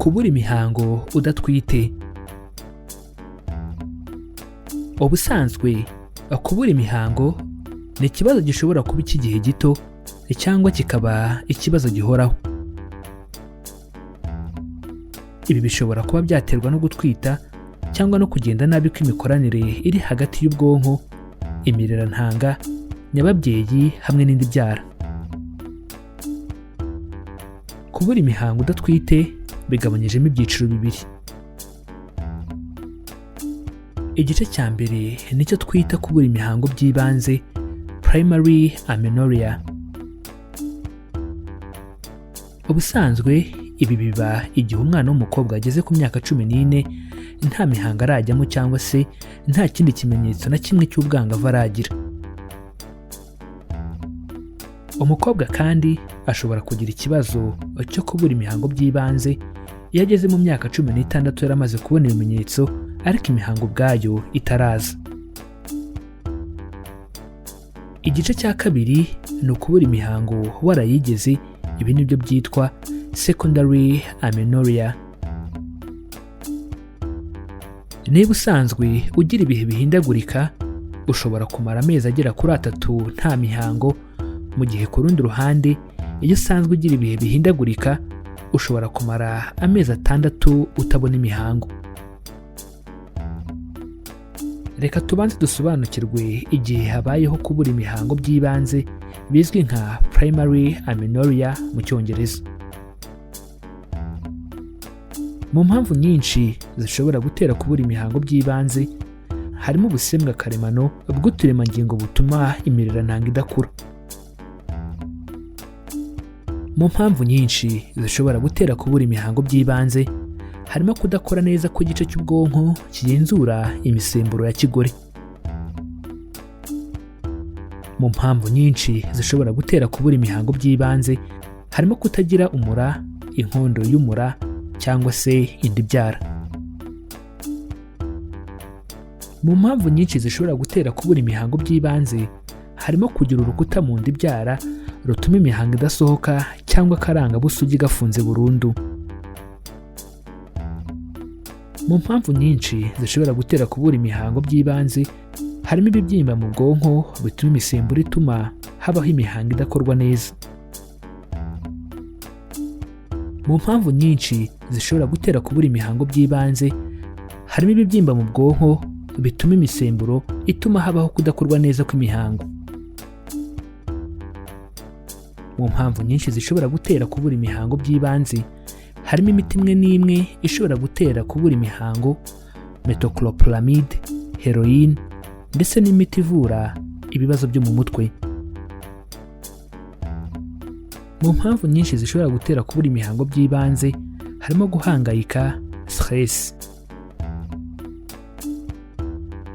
Kubura imihango udatwite. Ubusanzwe kubura imihango ni ikibazo gishobora kuba icy'igihe gito cyangwa kikaba ikibazo gihoraho. Ibi bishobora kuba byaterwa no gutwita cyangwa no kugenda nabi kw'imikoranire iri hagati y'ubwonko, imirerantanga, nyababyeyi hamwe n'indi byara. Kubura imihango udatwite bigabanyijemo ibyiciro bibiri. Igice cya mbere nicyo twita kubura imihango by'ibanze, primary amenorrhea. Ubusanzwe ibi biba igihe umwana w'umukobwa ageze ku myaka 14 nta mihango arajyamo cyangwa se nta kindi kimenyetso na kimwe cy'ubwangavu aragira. Umukobwa kandi ashobora kugira ikibazo cyo kubura imihango by'ibanze iyo ageze mu myaka 16 yaramaze kubona ibimenyetso ariko imihango ubwayo itaraza. Igice cya kabiri ni ukubura imihango warayigeze, ibi nibyo byitwa secondary amenorrhea. Niba usanzwe ugira ibihe bihindagurika, ushobora kumara amezi agera kuri 3 nta mihango, mu gihe ku rundi ruhande iyo usanzwe ugira ibihe bihindagurika, ushobora kumara amezi 6 utabona imihango. Reka tubanze dusobanukirwe igihe habayeho kubura imihango by'ibanze bizwi nka primary amenorrhea mu Cyongereza. Mu mpamvu nyinshi zishobora gutera kubura imihango by'ibanze harimo ubusembwa karemano bw'uturemangingo butuma imirerantanga idakura. Mu mpamvu nyinshi zishobora gutera kubura imihango by'ibanze harimo kudakora neza kw'igice cy'ubwonko kigenzura imisemburo ya kigore. Mu mpamvu nyinshi zishobora gutera kubura imihango by'ibanze harimo kutagira umura, inkondo y'umura cyangwa se inda ibyara. Mu mpamvu nyinshi zishobora gutera kubura imihango by'ibanze harimo kugira urukuta mu nda ibyara rutuma imihango idasohoka cyangwa akarangabusugi gafunze burundu. Mu mpamvu nyinshi zishobora gutera kubura imihango by'ibanze harimo ibibyimba mu bwonko bituma imisemburo ituma habaho imihango idakorwa neza. Mu mpamvu nyinshi zishobora gutera kubura imihango by'ibanze harimo ibibyimba mu bwonko bituma imisemburo ituma habaho kudakorwa neza kw'imihango. Mu mpamvu nyinshi zishobora gutera kubura imihango by'ibanze harimo imiti imwe n'imwe ishobora gutera kubura imihango, metoclopramide, heroin ndetse n'imiti ivura ibibazo byo mu mutwe. Mu mpamvu nyinshi zishobora gutera kubura imihango by'ibanze harimo guhangayika, stress.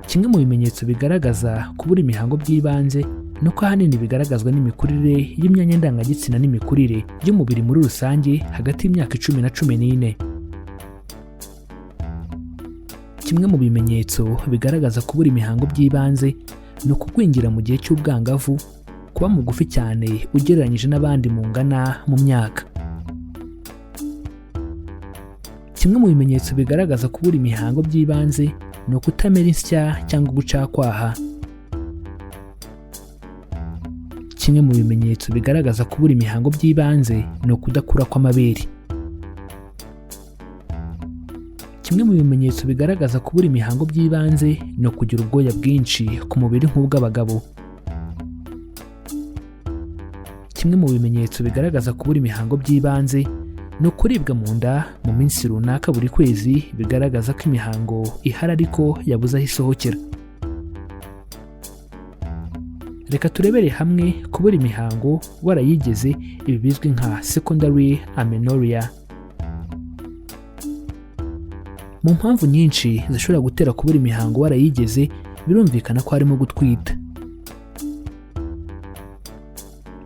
Kimwe mu bimenyetso bigaragaza kubura imihango by'ibanze ni uko ahanini bigaragazwa n'imikurire y'imyanya ndangagitsina n'imikurire y'umubiri muri rusange hagati y'imyaka 10 na 14. Kimwe mu bimenyetso bigaragaza kubura imihango by'ibanze ni ukugwingira mu gihe cy'ubwangavu, kuba mugufi cyane ugereranyije n'abandi mungana mu myaka. Kimwe mu bimenyetso bigaragaza kubura imihango by'ibanze ni ukutamera insya cyangwa gucakwaha. Kimwe mu bimenyetso bigaragaza kubura imihango by'ibanze ni ukudakura kw'amabere. Kimwe mu bimenyetso bigaragaza kubura imihango by'ibanze ni ukugira ubwoya bwinshi ku mubiri nk'ubw'abagabo. Kimwe mu bimenyetso bigaragaza kubura imihango by'ibanze ni ukuribwa mu nda mu minsi runaka buri kwezi, bigaragaza ko imihango ihari ariko yabuze aho isohokera. Reka turebere hamwe kubura imihango warayigeze, ibi bizwi nka secondary amenorrhea. Mu mpamvu nyinshi zishobora gutera kubura imihango warayigeze, birumvikana ko harimo gutwita.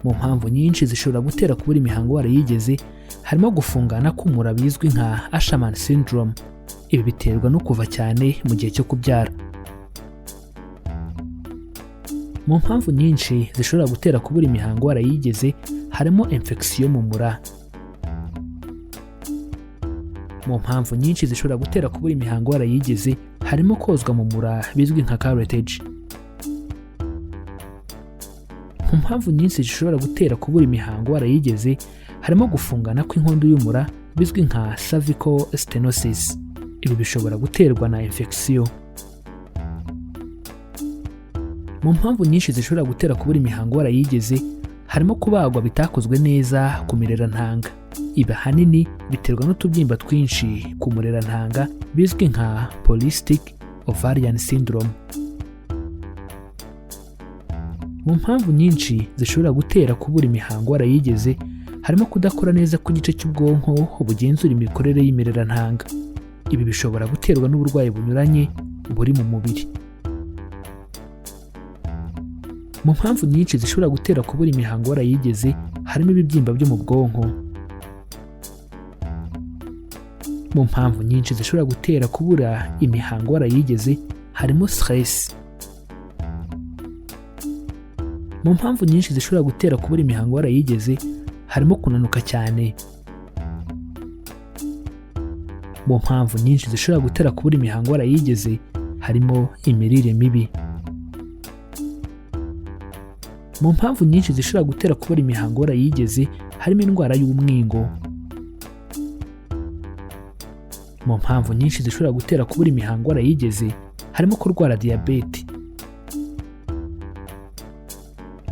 Mu mpamvu nyinshi zishobora gutera kubura imihango warayigeze harimo gufungana k'umura bizwi nka Asherman syndrome. Ibi biterwa no kuva cyane mu gihe cyo kubyara. Mu mpamvu nyinshi zishobora gutera kubura imihango warayigeze harimo infection mu mura. Mu mpamvu nyinshi zishobora gutera kubura imihango warayigeze harimo kozwa mu mura bizwi nka curettage. Mu mpamvu nyinshi zishobora gutera kubura imihango warayigeze harimo gufungana kw'inkondo y'umura bizwi nka cervical stenosis. Ibi bishobora guterwa na infection. Mu mpamvu nyinshi zishobora gutera kubura imihango warayigeze harimo kubagwa bitakozwe neza ku mirerantanga. Ibi ahanini biterwa n'utubyimba twinshi ku murerantanga bizwi nka polycystic ovarian syndrome. Mu mpamvu nyinshi zishobora gutera kubura imihango warayigeze harimo kudakora neza kw'igice cy'ubwonko bugenzura imikorere y'imirerantanga. Ibi bishobora guterwa n'uburwayi bunyuranye buri mu mubiri. Mu mpamvu nyinshi zishobora gutera kubura imihango warayigeze harimo ibibyimba byo mu bwonko. Mu mpamvu nyinshi zishobora gutera kubura imihango warayigeze harimo stress. Mu mpamvu nyinshi zishobora gutera kubura imihango warayigeze harimo kunanuka cyane. Mu mpamvu nyinshi zishobora gutera kubura imihango warayigeze harimo imirire mibi. Mu mpamvu nyinshi zishobora gutera kubura imihango warayigeze harimo indwara y'umwingo. Mu mpamvu nyinshi zishobora gutera kubura imihango warayigeze harimo kurwara diyabete.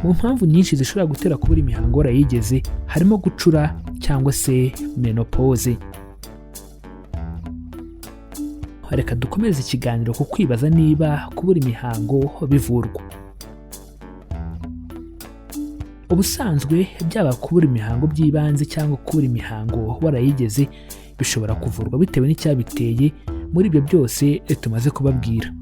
Mu mpamvu nyinshi zishobora gutera kubura imihango warayigeze harimo gucura cyangwa se menopause. Reka dukomeze ikiganiro ku kwibaza niba kubura imihango bivurwa. Ubusanzwe byaba kubura imihango by'ibanze cyangwa kubura imihango warayigeze bishobora kuvurwa bitewe n'icyabiteye muri ibyo byose tumaze kubabwira.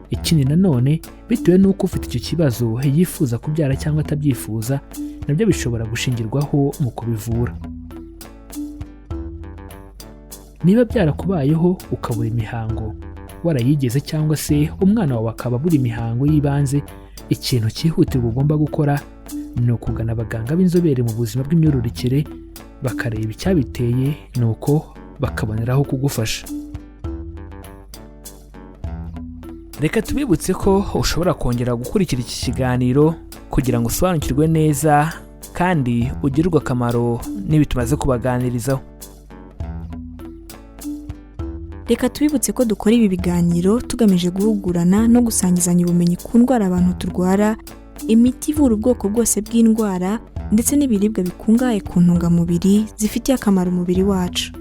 Ikindi nanone bitewe n'uko ufite icyo kibazo yifuza kubyara cyangwa atabyifuza, nabyo bishobora gushingirwaho mu kubivura. Niba byarakubayeho ukabura imihango warayigeze cyangwa se umwana wawe akaba abura imihango y'ibanze, ikintu cyihutirwa ugomba gukora ni ukugana abaganga b'inzobere mu buzima bw'imyororokere bakareba icyabiteye, nuko bakaboneraho kugufasha. Reka tubibutse ko ushobora kongera gukurikira iki kiganiro kugira ngo usobanukirwe neza kandi ugirirwe akamaro n'ibi tumaze kubaganirizaho. Reka tubibutse ko dukora ibi biganiro tugamije guhugurana no gusangizanya ubumenyi ku ndwara abantu turwara, imiti ivura ubwoko bwose bw'indwara ndetse n'ibiribwa bikungahaye ku ntungamubiri zifitiye akamaro umubiri wacu.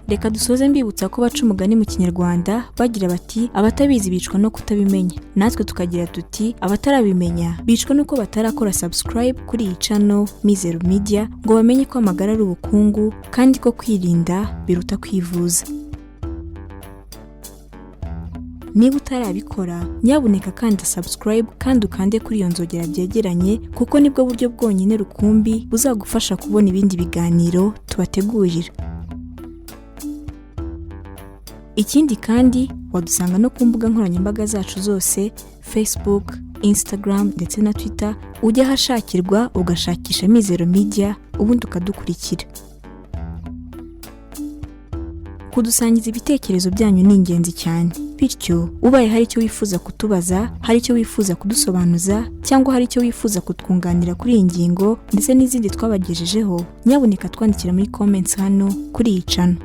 Reka dusoze mbibutsa ko baca umugani mu Kinyarwanda bagira bati abatabizi bicwa no kutabimenya, natwe tukagira tuti abatarabimenya bicwa nuko batarakora subscribe kuri iyi channel Mizero Media ngo bamenye ko amagara ari ubukungu kandi ko kwirinda biruta kwivuza. Niba utarabikora nyabuneka kanda subscribe kandi ukande kuri iyo nzogera byegeranye, kuko nibwo buryo bwonyine rukumbi buzagufasha kubona ibindi biganiro tubategurira. Ikindi kandi wadusanga no ku mbuga nkoranyambaga zacu zose Facebook, Instagram ndetse na Twitter, ujya ahashakirwa ugashakisha Mizero Media ubundi ukadukurikira. Kudusangiza ibitekerezo byanyu ni ingenzi cyane, bityo ubaye hari icyo wifuza kutubaza, hari icyo wifuza kudusobanuza cyangwa hari icyo wifuza kutwunganira kuri iyi ngingo ndetse n'izindi twabagejejeho, nyabuneka twandikira muri comments hano kuri iyi channel.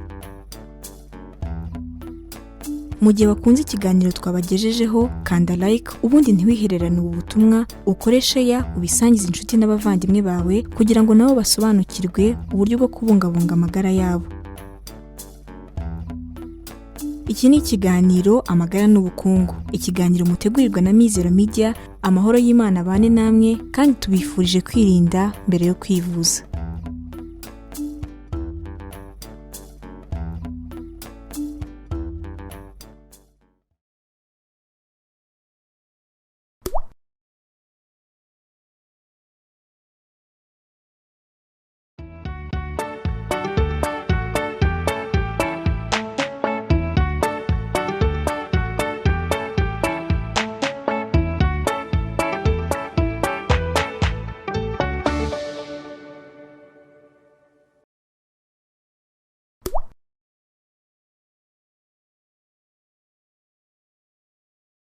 Mu gihe wakunze ikiganiro twabagejejeho, kanda like ubundi ntiwihererane ubu butumwa, ukore share ubisangize inshuti n'abavandimwe bawe kugira ngo nabo basobanukirwe uburyo bwo kubungabunga amagara yabo. Iki ni ikiganiro Amagara n'Ubukungu, ikiganiro mutegurirwa na Mizero Media. Amahoro y'Imana abane namwe kandi tubifurije kwirinda mbere yo kwivuza.